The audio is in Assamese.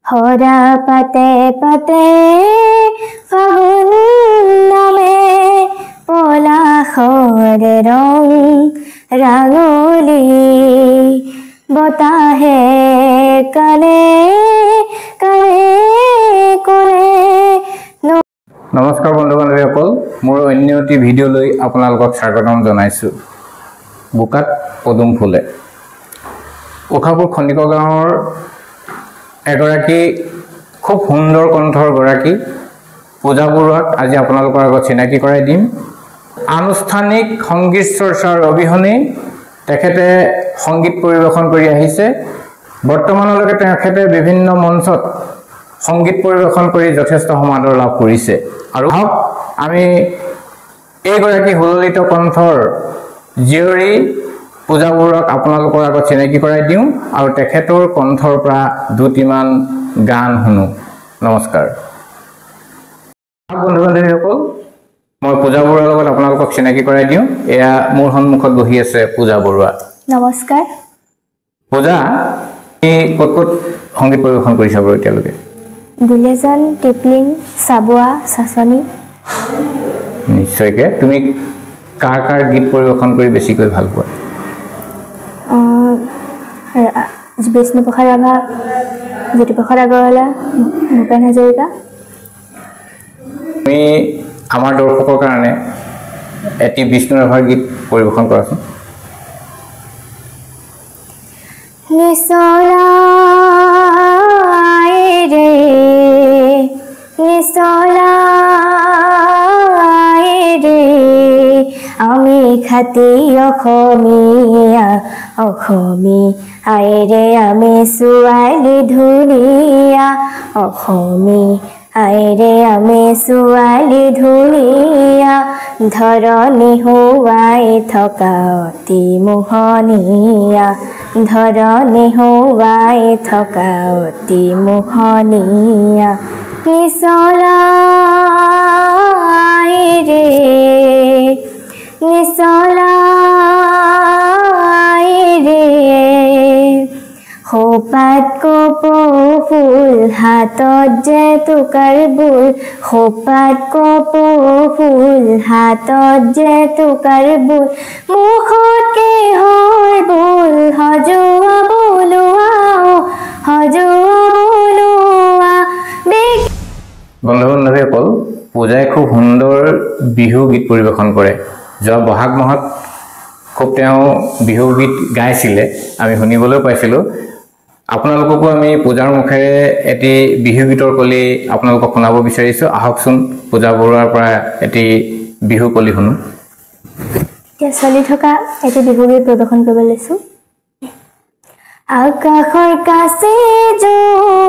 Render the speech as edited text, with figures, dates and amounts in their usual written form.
সৰা পাতে পাতে ফাগুন নামে, পলাশৰ ৰং ৰাঙলী, বতাহে কানে কানে কৰে। নমস্কাৰ বন্ধু বান্ধৱীসকল, মোৰ অন্য এটি ভিডিঅ'লৈ আপোনালোকক স্বাগতম জনাইছোঁ। বোকাত পদুম ফুলে। উষাপুৰ খণ্ডিক গাঁৱৰ এগৰাকী খুব সুন্দৰ কণ্ঠৰ গৰাকী পূজা বৰুৱাক আজি আপোনালোকৰ আগত চিনাকি কৰাই দিম। আনুষ্ঠানিক সংগীত চৰ্চাৰ অবিহনেই তেখেতে সংগীত পৰিৱেশন কৰি আহিছে। বৰ্তমানলৈকে তেখেতে বিভিন্ন মঞ্চত সংগীত পৰিৱেশন কৰি যথেষ্ট সমাদৰ লাভ কৰিছে। আৰু আহক আমি এইগৰাকী সুললিত কণ্ঠৰ জীয়ৰী পূজা বৰুৱাক আপোনালোকৰ আগত চিনাকি কৰাই দিওঁ আৰু তেখেতৰ কণ্ঠৰ পৰা দুটিমান গান শুনো। নমস্কাৰ বন্ধু বান্ধৱীসকল, মই পূজা বৰুৱাৰ লগত আপোনালোকক চিনাকি কৰাই দিওঁ। এয়া মোৰ সন্মুখত বহি আছে পূজা বৰুৱা। নমস্কাৰ। পূজা, তুমি ক'ত ক'ত সংগীত পৰিৱেশন কৰিছা বাৰু এতিয়ালৈকে? দুলীয়াজান, টিপলিং, চাবুৱা, চাচনি। নিশ্চয়কৈ। তুমি কাৰ কাৰ গীত পৰিৱেশন কৰি বেছিকৈ ভাল পোৱা? বিষ্ণুপ্ৰসাদ ৰাভা, জ্যোতিপ্ৰসাদ আগৰৱালা, ভূপেন হাজৰিকা। তুমি আমাৰ দৰ্শকৰ কাৰণে এটি বিষ্ণু ৰাভাৰ গীত পৰিৱেশন কৰাচোন। নিচলাই ৰে, নিচলাই ৰে, আমি খাতি অসমীয়া, অসমী আইৰে আমি ছোৱালী ধুনীয়া, অসমী আইৰে আমি ছোৱালী ধুনীয়া, ধৰণী হোৱাই থকা অতি মোহনীয়া, ধৰণী হোৱাই থকা অতি মোহনীয়া। নিচলাই ৰে, নিচলাই ৰে, খোপাত কপৌ ফুল, হাতত জেতুকাৰ বোল, খোপাত কপৌ ফুল, হাতত জেতুকাৰ বোল, মুখত কিহৰ বোল, হজুৱা বলোৱা, হজুৱা বলোৱা। বন্ধু বান্ধৱীসকল, পূজাই খুব সুন্দৰ বিহু গীত পৰিৱেশন কৰে। যোৱা বহাগ মাহত খুব তেওঁ বিহু গীত গাইছিলে, আমি শুনিবলৈ পাইছিলোঁ। আপোনালোককো আমি পূজাৰ মুখেৰে এটি বিহু গীতৰ কলি আপোনালোকক শুনাব বিচাৰিছোঁ। আহকচোন পূজা বৰুৱাৰ পৰা এটি বিহু কলি শুনো। এতিয়া চলি থকা এটি বিহু গীত পৰিৱেশন কৰিব লৈছোঁ। আকাশৰ কাছে জোন